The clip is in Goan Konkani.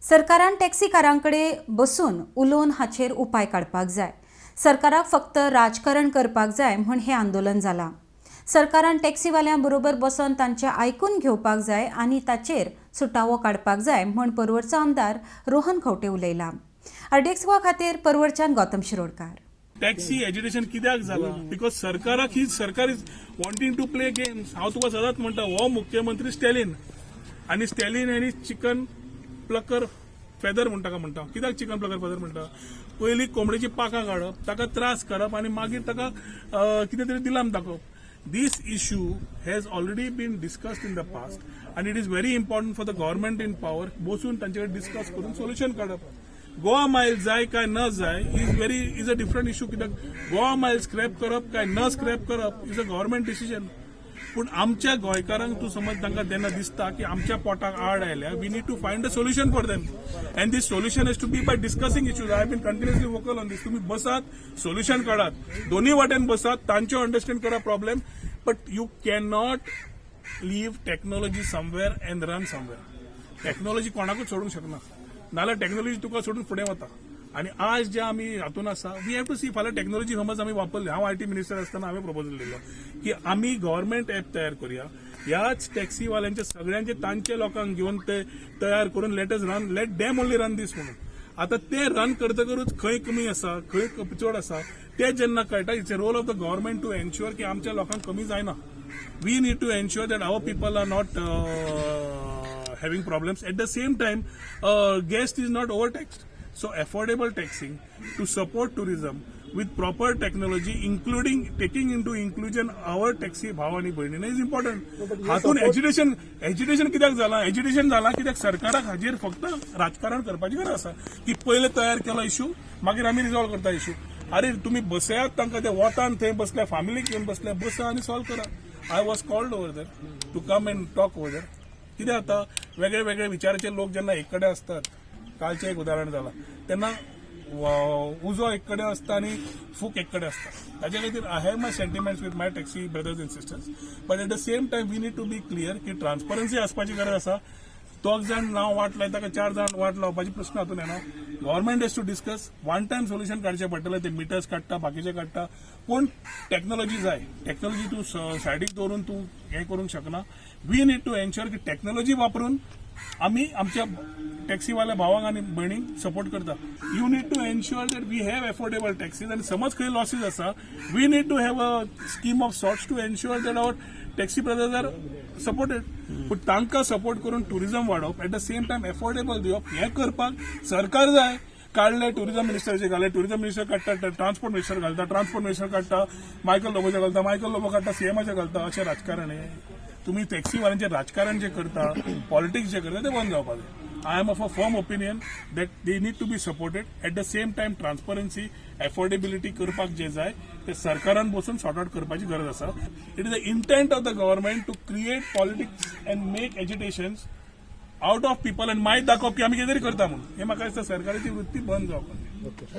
सरकारान टॅक्सीकारां कडेन बसून उलोवन हाचेर उपाय काडपाक जाय. सरकाराक फक्त राजकारण करपाक जाय म्हूण हें आंदोलन जालां. सरकारान टॅक्सीवाल्यां बरोबर बसून तांचें आयकून घेवपाक जाय आनी ताचेर सुटावो काडपाक जाय म्हूण पर्वरचो आमदार रोहन खंवटे उलयला. आरडीएक्स गोवा खातीर पर्वरच्यान गौतम शिरोडकार. टॅक्सी एजिटेशन कित्याक जाला? Because सरकाराक ही सरकार is wanting to play games. हांव तुका सदांच म्हणटा, हो मुख्यमंत्री स्टॅलिन आनी स्टॅलिन आनी चिकन प्लकर फेदर म्हणटा का म्हणटा. कित्याक चिकन प्लकर फेदर म्हणटा? पयलीं कोंबडेची पाखां काडप, ताका त्रास करप आनी मागीर ताका कितें तरी दिलाम दाखोवप. This issue has already been discussed in the past and it is very important for the government in power बसून तांचे कडेन डिस्कस करून सोल्युशन काडप. गोवा मायल जाय काय न जाय is a different issue, कित्याक गोवा मायल स्क्रॅप करप काय न स्क्रॅप करप is a government decision. पूण आमच्या गोंयकारांक तूं समज तांकां तेन्ना दिसता की आमच्या पोटाक आड आयल्या, we need to find a solution for them and this solution is to be by discussing issues. I been continuously vocal on this. तुम्ही बसात, सोल्युशन काडात, दोन्ही वाटेन बसात, तांच्यो अंडरस्टँड करा problem, but you cannot leave technology somewhere and run somewhere. Technology कोणाकूच सोडूंक शकना, नाल्यार टॅक्नॉलॉजी तुका सोडून फुडें वता. आनी आज जे आमी हातून आसा, we have to see. फाल्यां टॅक्नॉलॉजी समज आमी वापरली, हांव IT minister आसतना हांवें प्रपोजल दिल्लो की आमी गव्हर्मेंट ऍप तयार करूया, ह्याच टॅक्सीवाल्यांचे सगळ्यांचे तांचे लोकांक घेवन ते तयार करून let us run, let them only run this म्हणून. आता ते रन करतकरूच खंय कमी आसा, खंय चड आसा ते जेन्ना कळटा. It's a role of the government to ensure की आमच्या लोकांक कमी जायना. We need to ensure that our people are not having problems. At the same time, guest is not overtaxed. So affordable taxing to support tourism with proper technology, including taking into inclusion our taxi भाव आणि भयणीने, is important. हातून एजिटेशन कित्याक जाला? एजिटेशन जाला कित्याक सरकाराक हाजेर फक्त राजकारण करपाची गरज आसा की पयले तयार केलो इशू, मागीर आमी रिजॉल्व करता इशू. अरे, तुम्ही बसयात तांकां, ते वतान थंय बसल्या, फॅमिलीक घेवन बसल्या, बसा आनी सॉल्व करा. I was called over there to come and talk over there. कितें जाता, वेगळे वेगळे विचाराचे लोक जेन्ना एक कडेन आसतात, कालचें एक उदाहरण जालां, तेन्ना उजो एक कडेन आसता आनी फूक एक कडेन आसता. ताच्या खातीर I have my sentiments with my taxi brothers and sisters, but at the same time we need to be clear की ट्रान्सपरन्सी आसपाची गरज आसा. दोग जाण नांव वाट लायता काय चार जाण वाट लावपाची प्रश्न हातून येना. Government has to discuss, one time solution काडचें पडटलें. ते मिटर्स काडटा, बाकीचे काडटा, पूण टॅक्नॉलॉजी जाय. टॅक्नॉलॉजी तूं सायडीक दवरून तूं हें करूंक शकना. We need to ensure की टॅक्नॉलॉजी वापरून आमी आमच्या टॅक्सीवाल्या भावांक आनी भयणींक सपोर्ट करता. You need to ensure that we have affordable taxis आनी समज खंय लॉसीस आसा, we need to have a scheme of sorts to ensure that our taxi brothers are supported. पूण तांकां सपोर्ट करून टुरिझम वाडोवप, at the same time affordable दिवप, हें करपाक सरकार जाय. काडले टुरिझम मिनिस्टराचे घाले, टुरिझम मिनिस्टर काडटा, ट्रान्सपोर्ट मिनिस्टर घालता, ट्रान्सपोर्ट मिनिस्टर काडटा, मायकल लोबोचे घालता, मायकल लोबो काडटा, सीएमाचे घालता. अशें राजकारण हें. तुम्ही टॅक्सीवाल्यांचे राजकारण जे करता, पॉलिटिक्स जे करता, ते बंद जावपाक जाय. I am of a firm opinion that they need to be supported. At the same time, transparency, affordability करपाक जे जाय ते सरकारान बसून सॉर्ट आउट करपाची गरज आसा. It is the intent of the government to create politics and make agitations out of people and मायत दाखोवप की आमी कितें तरी करता म्हणून. हे म्हाका दिसता सरकाराची वृत्ती बंद जावपाक जाय.